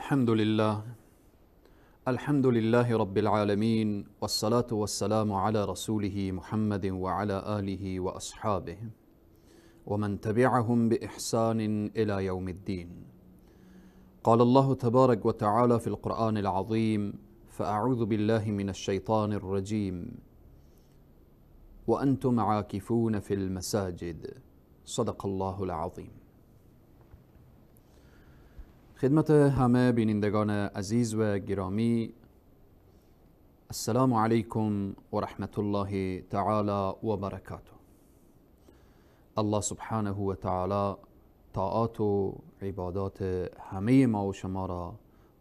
الحمد لله، الحمد لله رب العالمين، والصلاة والسلام على رسوله محمد وعلى آله وأصحابه ومن تبعهم بإحسان إلى يوم الدين. قال الله تبارك وتعالى في القرآن العظيم: فأعوذ بالله من الشيطان الرجيم، وأنتم عاكفون في المساجد. صدق الله العظیم. خدمت همه بینندگان عزیز و گرامی، السلام علیکم و رحمت الله تعالی و برکاته. الله سبحانه و تعالی طاعات و عبادات همه ما و شما را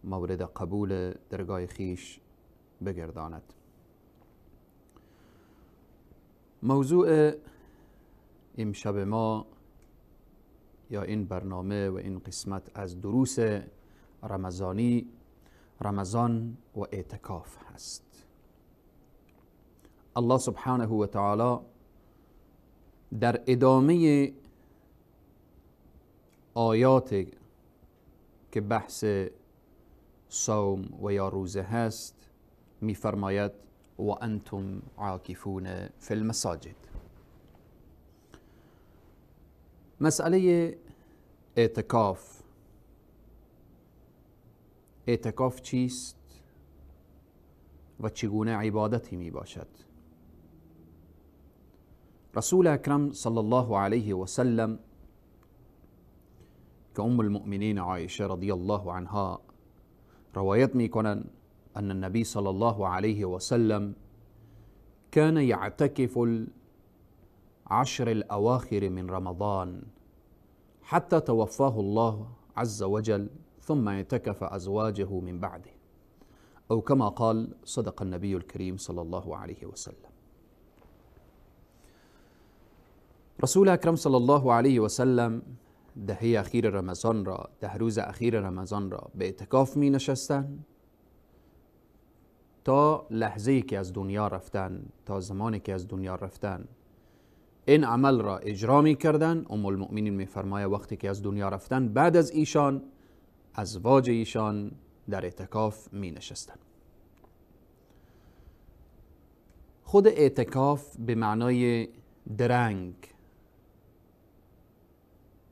مورد قبول درگاه خیش بگرداند. موضوع امشب ما یا این برنامه و این قسمت از دروس رمضانی، رمضان و اعتکاف هست. الله سبحانه و تعالی در ادامه آیات که بحث صوم و یا روزه هست میفرماید: و انتم عاکفون فی المساجد. مسئله اعتکاف، اعتکاف چیست و چگونه عبادتی می باشد؟ رسول اکرم صلی الله علیه و سلم که ام المؤمنین عایشه رضی الله عنها روایت می کنند ان النبی صلی الله علیه و سلم كان يعتكف العشر الأواخر من رمضان حتى توفاه الله عز وجل ثم اعتكف أزواجه من بعده، أو كما قال صدق النبي الكريم صلى الله عليه وسلم. رسول اکرم صلی الله علیه و سلم دهه اخیر رمضان را، 10 روز اخیر رمضان را به اعتکاف می نشستن تا لحظه‌ای که از دنیا رفتن، تا زمانی که از دنیا رفتن این عمل را اجرا می کردن. ام المؤمنین می فرماید وقتی که از دنیا رفتن بعد از ایشان ازواج ایشان در اعتکاف می نشستن. خود اعتکاف به معنای درنگ،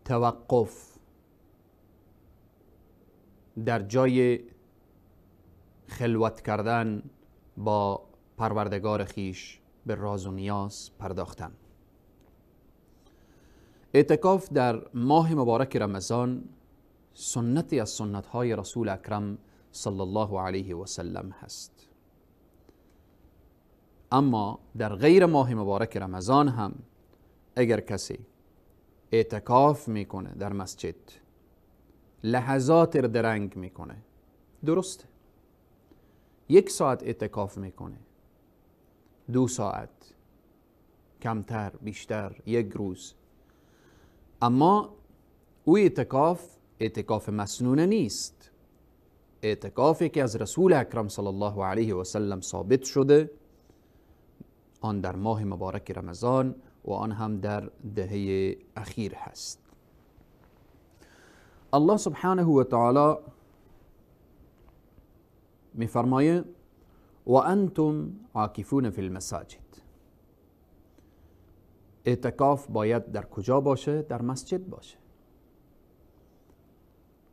توقف در جای خلوت کردن با پروردگار خیش، به راز و نیاز پرداختن. اعتکاف در ماه مبارک رمضان سنتی از سنت‌های رسول اکرم صلی الله علیه و سلم هست. اما در غیر ماه مبارک رمضان هم اگر کسی اعتکاف میکنه در مسجد، لحظات را درنگ میکنه، درسته، 1 ساعت اعتکاف میکنه، 2 ساعت، کمتر بیشتر، 1 روز، اما او اعتکاف اعتکاف مسنونه نیست. اعتکافی که از رسول اکرم صلی الله علیه و سلم ثابت شده، آن در ماه مبارک رمضان و آن هم در دهه اخیر هست. الله سبحانه و تعالی میفرمایه: و انتم عاکفون فی المساجد. اعتکاف باید در کجا باشه؟ در مسجد باشه.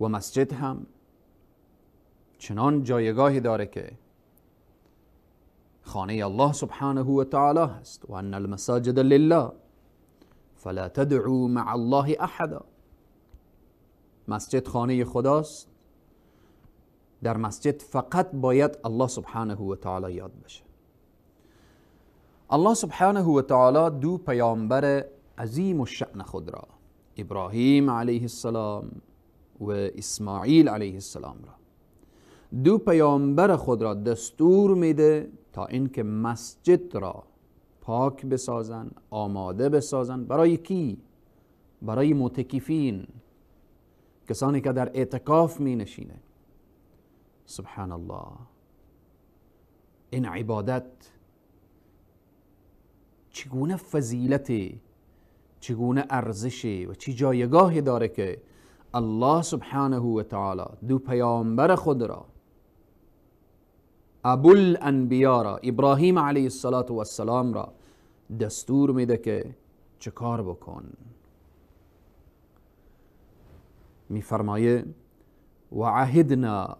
و مسجد هم چنان جایگاهی داره که خانه الله سبحانه و تعالی هست. و ان المساجد لله فلا تدعوا مع الله احدا. مسجد خانه خداست، در مسجد فقط باید الله سبحانه و تعالی یاد بشه. الله سبحانه و تعالی 2 پیامبر عظیم الشأن خود را، ابراهیم علیه السلام و اسماعیل علیه السلام را، 2 پیامبر خود را دستور میده تا اینکه مسجد را پاک بسازن، آماده بسازن. برای کی؟ برای متکفین، کسانی که در اعتکاف می نشینه. سبحان الله، این عبادت چگونه فضیلتی، چگونه ارزشی و چه جایگاهی داره که الله سبحانه و تعالی دو پیامبر خود را، ابوالانبیا را، ابراهیم علیه السلام را دستور میده که چه کار بکن. میفرمایه و عهدنا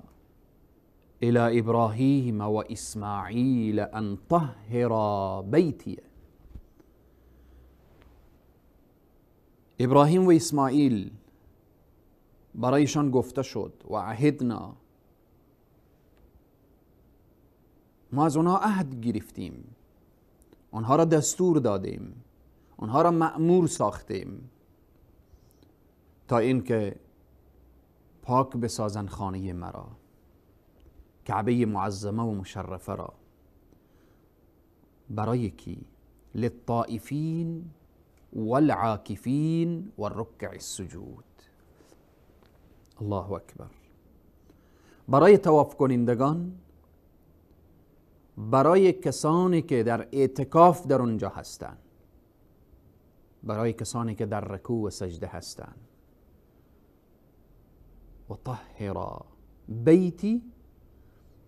الى ابراهیم و اسماعیل ان طهرا بیتی. ابراهیم و اسماعیل برایشان گفته شد و عهدنا، ما از آنها عهد گرفتیم، آنها را دستور دادیم، آنها را مأمور ساختیم تا اینکه پاک بسازن خانه مرا، کعبه معظمه و مشرفه را. برای کی؟ للطائفین والعاکفین والرکع السجود. الله اکبر. برای طواف کنندگان، برای کسانی که در اعتکاف در اونجا هستند، برای کسانی که در رکوع و سجده هستند. و طهرا بیتی،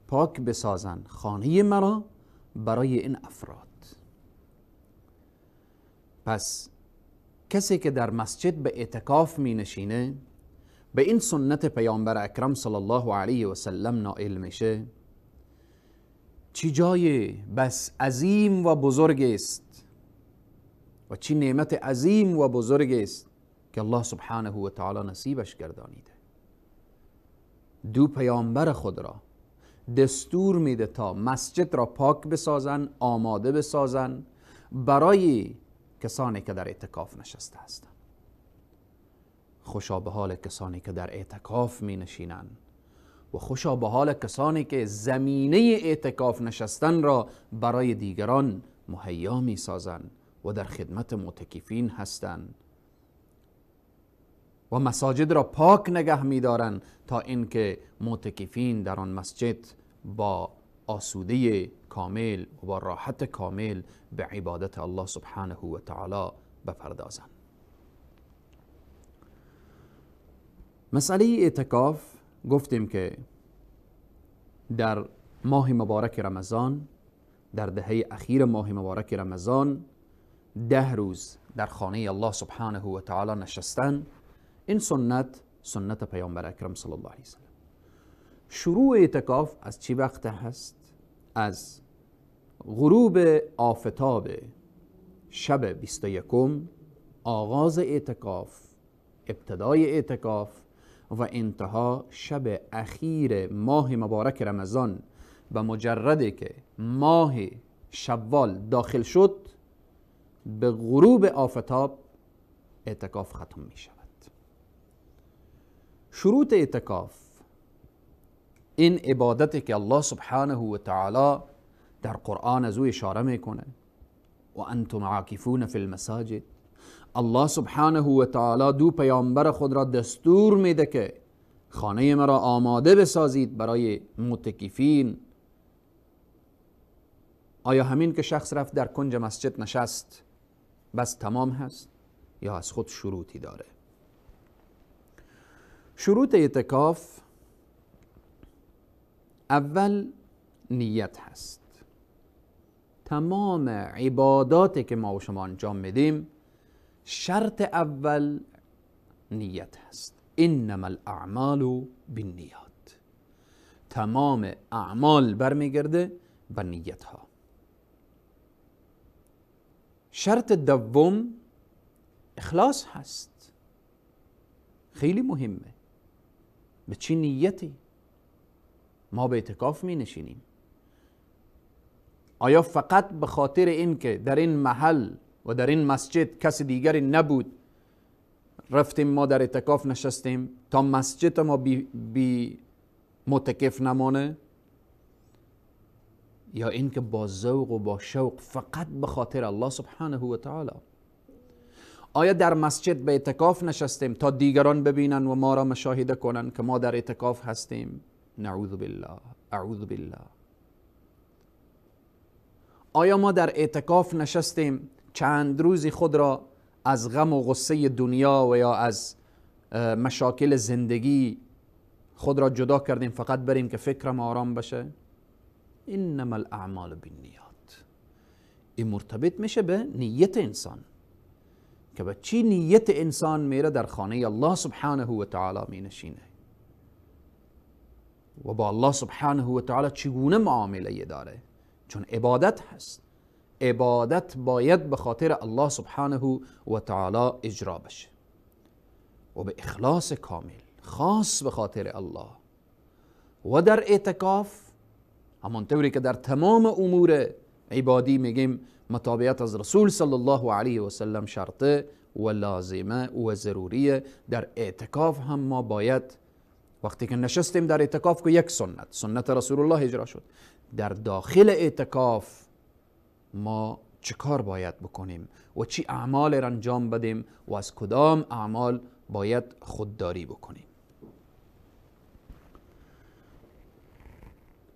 پاک بسازن خانه مرا برای این افراد. پس کسی که در مسجد به اعتکاف می نشینه، به این سنت پیامبر اکرم صلی الله علیه و سلم نائل میشه. چی جای بس عظیم و بزرگ است و چی نعمت عظیم و بزرگ است که الله سبحانه و تعالی نصیبش گردانیده. دو پیامبر خود را دستور میده تا مسجد را پاک بسازن، آماده بسازن برای کسانی که در اعتکاف نشسته هستند. خوشا به حال کسانی که در اعتکاف می نشینند و خوشا به حال کسانی که زمینه اعتکاف نشستن را برای دیگران مهیا می سازند و در خدمت معتکفین هستند و مساجد را پاک نگه می دارند تا اینکه معتکفین در آن مسجد با آسوده کامل و با راحت کامل به عبادت الله سبحانه و تعالی بپردازند. مسئله اعتکاف گفتیم که در ماه مبارک رمضان، در دهه اخیر ماه مبارک رمضان، 10 روز در خانه الله سبحانه و تعالی نشستن، این سنت، سنت پیامبر اکرم صلی الله علیه وسلم. شروع اعتکاف از چی وقت هست؟ از غروب آفتاب شب 21 آغاز اعتکاف، ابتدای اعتکاف و انتها شب اخیر ماه مبارک رمضان. به مجرده که ماه شوال داخل شد، به غروب آفتاب اعتکاف ختم می شود. شروط اعتکاف، این عبادتی که الله سبحانه و تعالی در قرآن از او اشاره میکنه، و انتم عاکفون فی المساجد. الله سبحانه و تعالی دو پیامبر خود را دستور میده که خانه مرا آماده بسازید برای معتکفین. آیا همین که شخص رفت در کنج مسجد نشست بس تمام هست، یا از خود شروطی داره؟ شروط اعتکاف اول نیت هست. تمام عباداتی که ما و شما انجام میدیم، شرط اول نیت هست. انما الاعمال بالنیات. تمام اعمال برمیگرده به نیت ها. شرط دوم اخلاص هست. خیلی مهمه به چی نیتی ما به اعتکاف می نشینیم. آیا فقط به خاطر این که در این محل و در این مسجد کس دیگری نبود رفتیم ما در اعتکاف نشستیم تا مسجد ما بی متکف نمانه، یا اینکه با ذوق و با شوق فقط به خاطر الله سبحانه و تعالی؟ آیا در مسجد به اعتکاف نشستیم تا دیگران ببینن و ما را مشاهده کنن که ما در اعتکاف هستیم؟ نعوذ بالله، اعوذ بالله. آیا ما در اعتکاف نشستیم چند روزی خود را از غم و غصه دنیا و یا از مشاکل زندگی خود را جدا کردیم فقط بریم که فکرم آرام بشه. انما الاعمال بالنیات. این مرتبط میشه به نیت انسان، که به چی نیت انسان میره در خانه الله سبحانه و تعالی می نشینه و با الله سبحانه و تعالی چگونه معامله داره، چون عبادت هست. عبادت باید به خاطر الله سبحانه و تعالی اجرا بشه و به اخلاص کامل، خاص به خاطر الله. و در اعتکاف همانطوری که در تمام امور عبادی میگیم متابعت از رسول صلی الله علیه و سلم شرطه و لازمه و ضروریه، در اعتکاف هم ما باید وقتی که نشستیم در اعتکاف که یک سنت، سنت رسول الله اجرا شد، در داخل اعتکاف ما چه کار باید بکنیم و چی اعمال را انجام بدیم و از کدام اعمال باید خودداری بکنیم.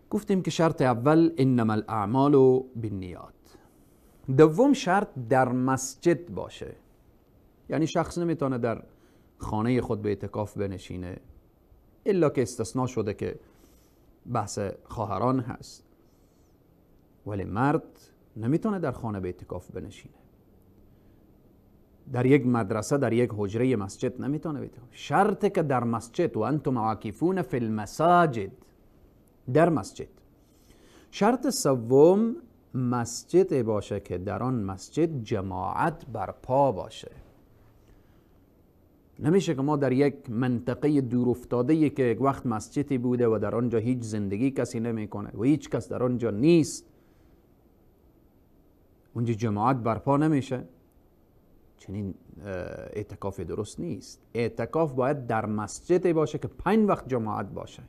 گفتیم که شرط اول انما الاعمال بالنیات. دوم شرط در مسجد باشه، یعنی شخص نمیتونه در خانه خود به اعتکاف بنشینه، الا که استثناء شده که بحث خواهران هست، ولی مرد نمیتونه در خانه به اعتکاف بنشینه، در یک مدرسه، در یک حجره مسجد نمیتونه به اعتکاف. شرط که در مسجد، و انتم عاکفون فی المساجد، در مسجد. شرط سوم مسجد باشه که در آن مسجد جماعت برپا باشه. نمیشه که ما در یک منطقه دور افتاده که یک وقت مسجدی بوده و در آنجا هیچ زندگی کسی نمیکنه و هیچ کس در آنجا نیست، اونجا جماعت برپا نمیشه، چنین اعتکاف درست نیست. اعتکاف باید در مسجدی باشه که 5 وقت جماعت باشه،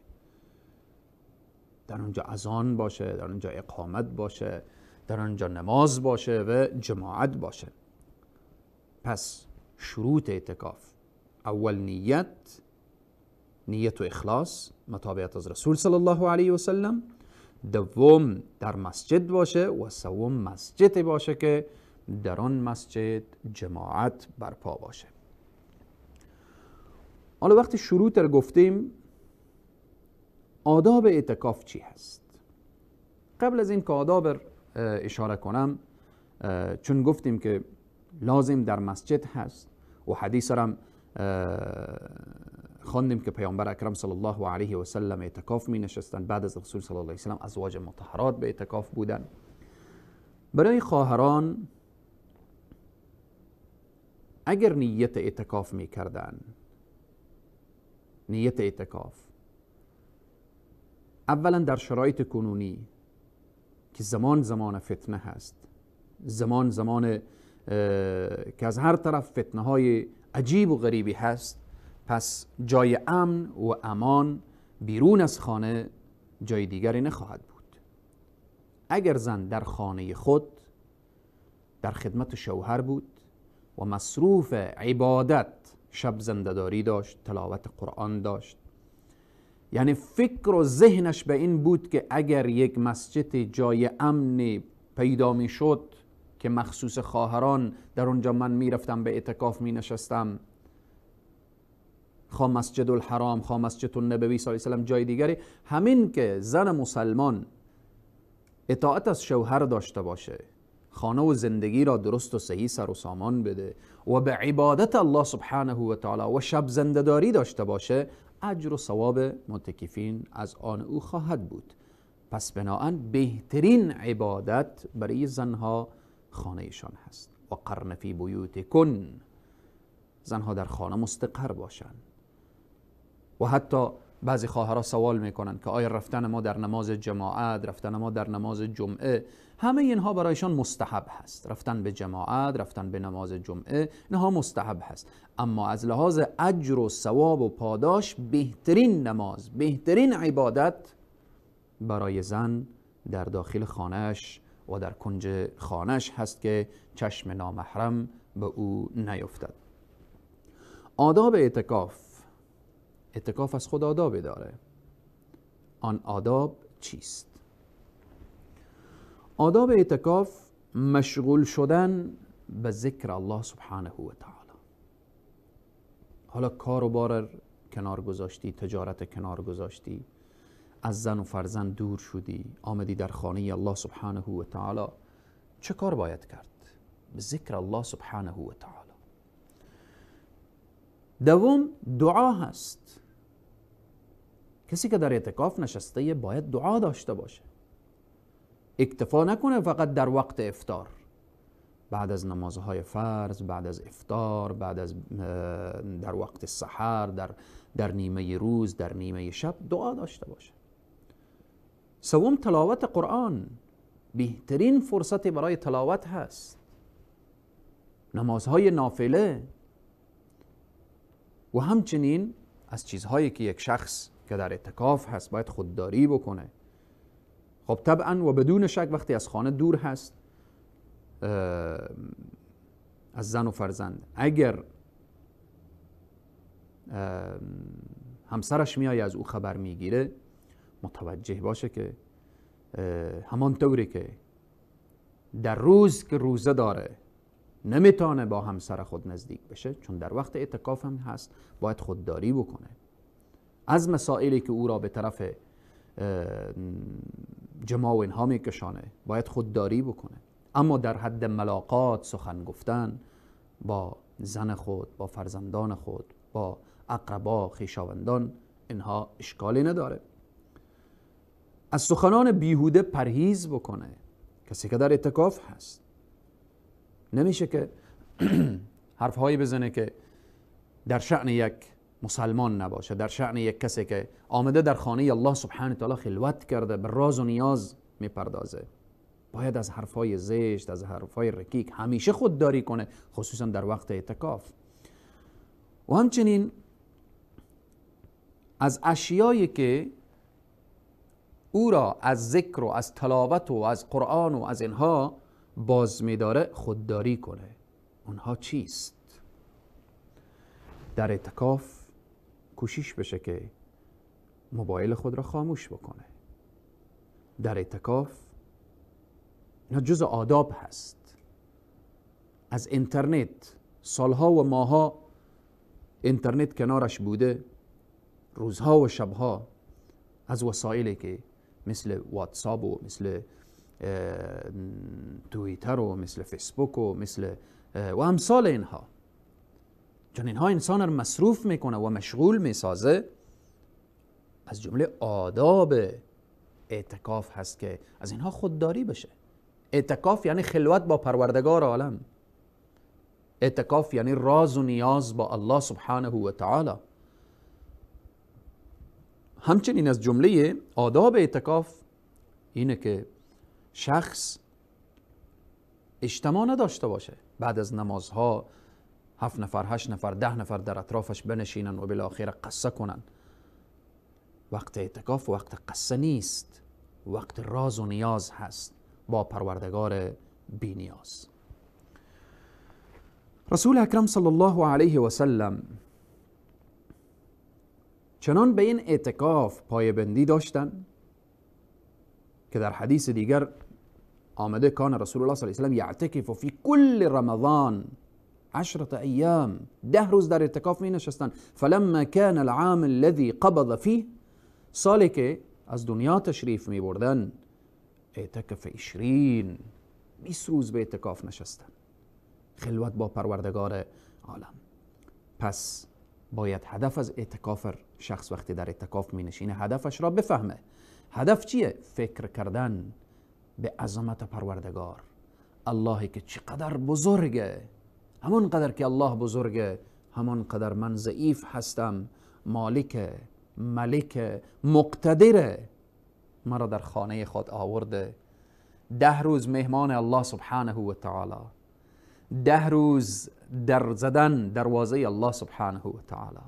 در آنجا اذان باشه، در آنجا اقامت باشه، در آنجا نماز باشه و جماعت باشه. پس شروط اعتکاف: اول نیت، نیت و اخلاص، متابعت از رسول صلی الله علیه و سلم. دوم در مسجد باشه و سوم مسجد باشه که در آن مسجد جماعت برپا باشه. حالا وقتی شروط رو گفتیم، آداب اعتکاف چی هست؟ قبل از این که آداب اشاره کنم، چون گفتیم که لازم در مسجد هست و حدیث را خواندیم که پیامبر اکرم صلی الله علیه و سلم اعتکاف می نشستند، بعد از رسول صلی الله علیه و سلم ازواج مطهرات به اعتکاف بودند. برای خواهران اگر نیت اعتکاف می کردن، نیت اعتکاف اولا در شرایط کنونی که زمان زمان فتنه هست، زمان زمان که از هر طرف فتنه های عجیب و غریبی هست، پس جای امن و امان بیرون از خانه جای دیگری نخواهد بود. اگر زن در خانه خود در خدمت شوهر بود و مصروف عبادت، شب زنده‌داری داشت، تلاوت قرآن داشت، یعنی فکر و ذهنش به این بود که اگر یک مسجد جای امن پیدا می شد که مخصوص خواهران، در اونجا من میرفتم به اعتکاف می نشستم، خواه مسجد الحرام، خواه مسجد النبوی صلی الله علیه و سلم، جای دیگری، همین که زن مسلمان اطاعت از شوهر داشته باشه، خانه و زندگی را درست و صحیح سر و سامان بده و به عبادت الله سبحانه و تعالی و شب زنده‌داری داشته باشه، اجر و ثواب معتکفین از آن او خواهد بود. پس بناهن بهترین عبادت برای زنها خانهشان هست. و قرن فی بیوتکن، زنها در خانه مستقر باشند. و حتی بعضی خواهرها سوال میکنن که آیا رفتن ما در نماز جماعت، رفتن ما در نماز جمعه، همه اینها برایشان مستحب هست. رفتن به جماعت، رفتن به نماز جمعه، اینها مستحب هست. اما از لحاظ اجر و ثواب و پاداش، بهترین نماز، بهترین عبادت برای زن در داخل خانهش و در کنج خانهش هست که چشم نامحرم به او نیفتد. آداب اعتکاف. اعتکاف از خود آدابی داره. آن آداب چیست؟ آداب اعتکاف مشغول شدن به ذکر الله سبحانه و تعالی. حالا کار و بار کنار گذاشتی، تجارت کنار گذاشتی، از زن و فرزند دور شدی، آمدی در خانه الله سبحانه و تعالی، چه کار باید کرد؟ به ذکر الله سبحانه و تعالی. دوم، دعا هست. کسی که در اعتکاف نشسته باید دعا داشته باشه، اکتفا نکنه فقط در وقت افطار، بعد از نمازهای فرض، بعد از افطار، بعد از در وقت سحر، در نیمه روز، در نیمه شب دعا داشته باشه. سوم، تلاوت قرآن. بهترین فرصت برای تلاوت هست. نمازهای نافله و همچنین از چیزهایی که یک شخص که در اعتکاف هست باید خودداری بکنه. خب طبعا و بدون شک وقتی از خانه دور هست، از زن و فرزند، اگر همسرش میای از او خبر میگیره، متوجه باشه که همان طوری که در روز که روزه داره نمیتونه با همسر خود نزدیک بشه، چون در وقت اعتکاف هم هست، باید خودداری بکنه از مسائلی که او را به طرف جماع و اینها میکشانه، باید خودداری بکنه. اما در حد ملاقات، سخن گفتن با زن خود، با فرزندان خود، با اقربا، خویشاوندان، اینها اشکالی نداره. از سخنان بیهوده پرهیز بکنه کسی که در اعتکاف هست. نمیشه که حرفهایی بزنه که در شأن یک مسلمان نباشه، در شأن یک کسی که آمده در خانه الله سبحانه تعالی خلوت کرده، به راز و نیاز میپردازه. باید از حرفهای زشت، از حرفهای رکیک همیشه خودداری کنه، خصوصا در وقت اعتکاف. و همچنین از اشیایی که او را از ذکر و از تلاوت و از قرآن و از اینها باز می‌داره خودداری کنه. اونها چیست؟ در اعتکاف کوشش بشه که موبایل خود را خاموش بکنه. در اعتکاف اینا جز آداب هست. از اینترنت سالها و ماها اینترنت کنارش بوده، روزها و شبها، از وسایلی که مثل واتساپ و مثل توییتر و مثل فیسبوک و مثل و امثال اینها، چون اینها انسان رو مصروف میکنه و مشغول میسازه. از جمله آداب اعتکاف هست که از اینها خودداری بشه. اعتکاف یعنی خلوت با پروردگار عالم. اعتکاف یعنی راز و نیاز با الله سبحانه و تعالی. همچنین از جمله آداب اعتکاف اینه که شخص اجتماع نداشته باشه. بعد از نمازها 7 نفر، 8 نفر، 10 نفر در اطرافش بنشینن و بالاخره قصه کنن. وقت اعتکاف وقت قصه نیست، وقت راز و نیاز هست با پروردگار بی نیاز. رسول اکرم صلی الله علیه و سلم چنان به این اعتکاف پایبندی داشتن که در حدیث دیگر آمده کان رسول الله صلی الله علیه و سلم یعتکف فی کل رمضان 10 ایام، 10 روز در اعتکاف می نشستن. فلما کان العام الذي قبض فیه، سالی که از دنیا تشریف می بردن، اعتکف 20، 20 روز به اعتکاف نشستن، خلوت با پروردگار عالم. پس باید هدف از اعتکاف شخص وقتی در اعتکاف می نشینه هدفش را بفهمه. هدف چیه؟ فکر کردن به عظمت پروردگار، اللهی که چقدر بزرگه. همون قدر که الله بزرگه، همون قدر من ضعیف هستم. مالک، ملک، مقتدره، مرا در خانه خود آورده. 10 روز مهمان الله سبحانه و تعالی، 10 روز در زدن دروازه الله سبحانه و تعالی.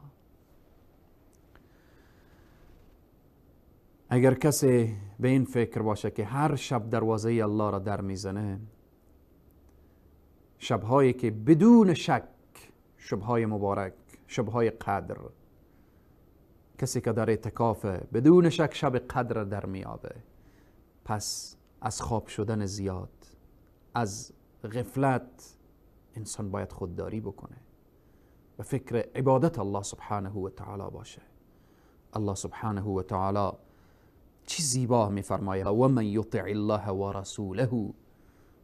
اگر کسی به این فکر باشه که هر شب دروازه الله را در میزنه، شبهایی که بدون شک شبهای مبارک، شبهای قدر، کسی که در اعتکاف بدون شک شب قدر در میابه، پس از خواب شدن زیاد، از غفلت انسان باید خودداری بکنه. به فکر عبادت الله سبحانه و تعالی باشه. الله سبحانه و تعالی چی زیبا میفرماید: و من یطع الله و رسوله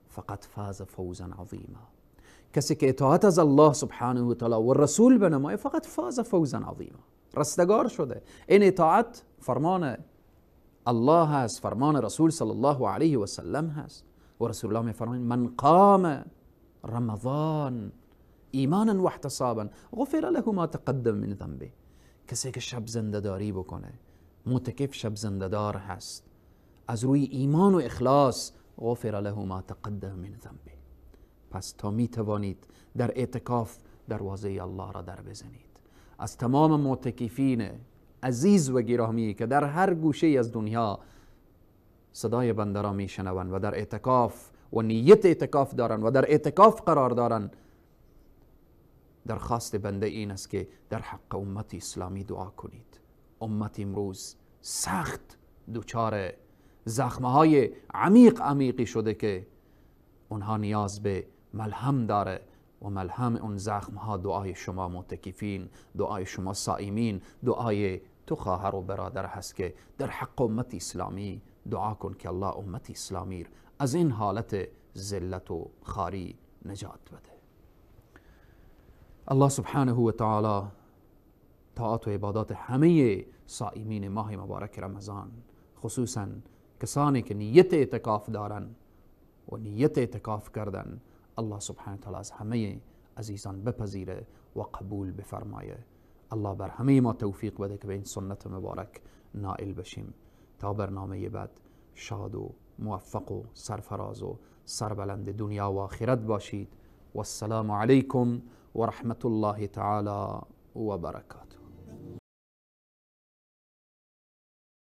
فقد فاز فوزا عظیما. کسی که اطاعت از الله سبحانه و تعالی و رسول بنمایه فقط فاز فوزا عظیما، رستگار شده. این اطاعت فرمان الله هست، فرمان رسول صلی الله علیه و سلم هست. و رسول الله میفرماید: من قام رمضان ایمانا و احتسابا غفر له ما تقدم من ذنبه. کسی که شب زنده داری بکنه، معتکف شب زنده دار هست، از روی ایمان و اخلاص، غفر له ما تقدم من ذنبه. پس تا می توانید در اعتکاف دروازه الله را در بزنید. از تمام معتکفین عزیز و گرامی که در هر گوشه از دنیا صدای بنده را می شنوند و در اعتکاف و نیت اعتکاف دارند و در اعتکاف قرار دارند، درخواست بنده این است که در حق امت اسلامی دعا کنید. امت امروز سخت دچار زخمهای عمیق عمیقی شده که اونها نیاز به ملهم داره و ملهم اون زخمها دعای شما معتکفین، دعای شما صائمین، دعای تو خواهر و برادر هست که در حق امت اسلامی دعا کن که الله امت اسلامی از این حالت ذلت و خواری نجات بده. الله سبحانه و تعالی طاعات و عبادات همه صائمین ماه مبارک رمضان، خصوصا کسانی که نیت اعتکاف دارن و نیت اعتکاف کردن، الله سبحانه و تعالی از همه عزیزان بپذیره و قبول بفرمایه. الله بر همه ما توفیق بده که به این سنت مبارک نائل بشیم. تا برنامه بعد شاد و موفق و سرفراز و سربلند دنیا و آخرت باشید. والسلام علیکم و رحمت الله تعالی و برکاته.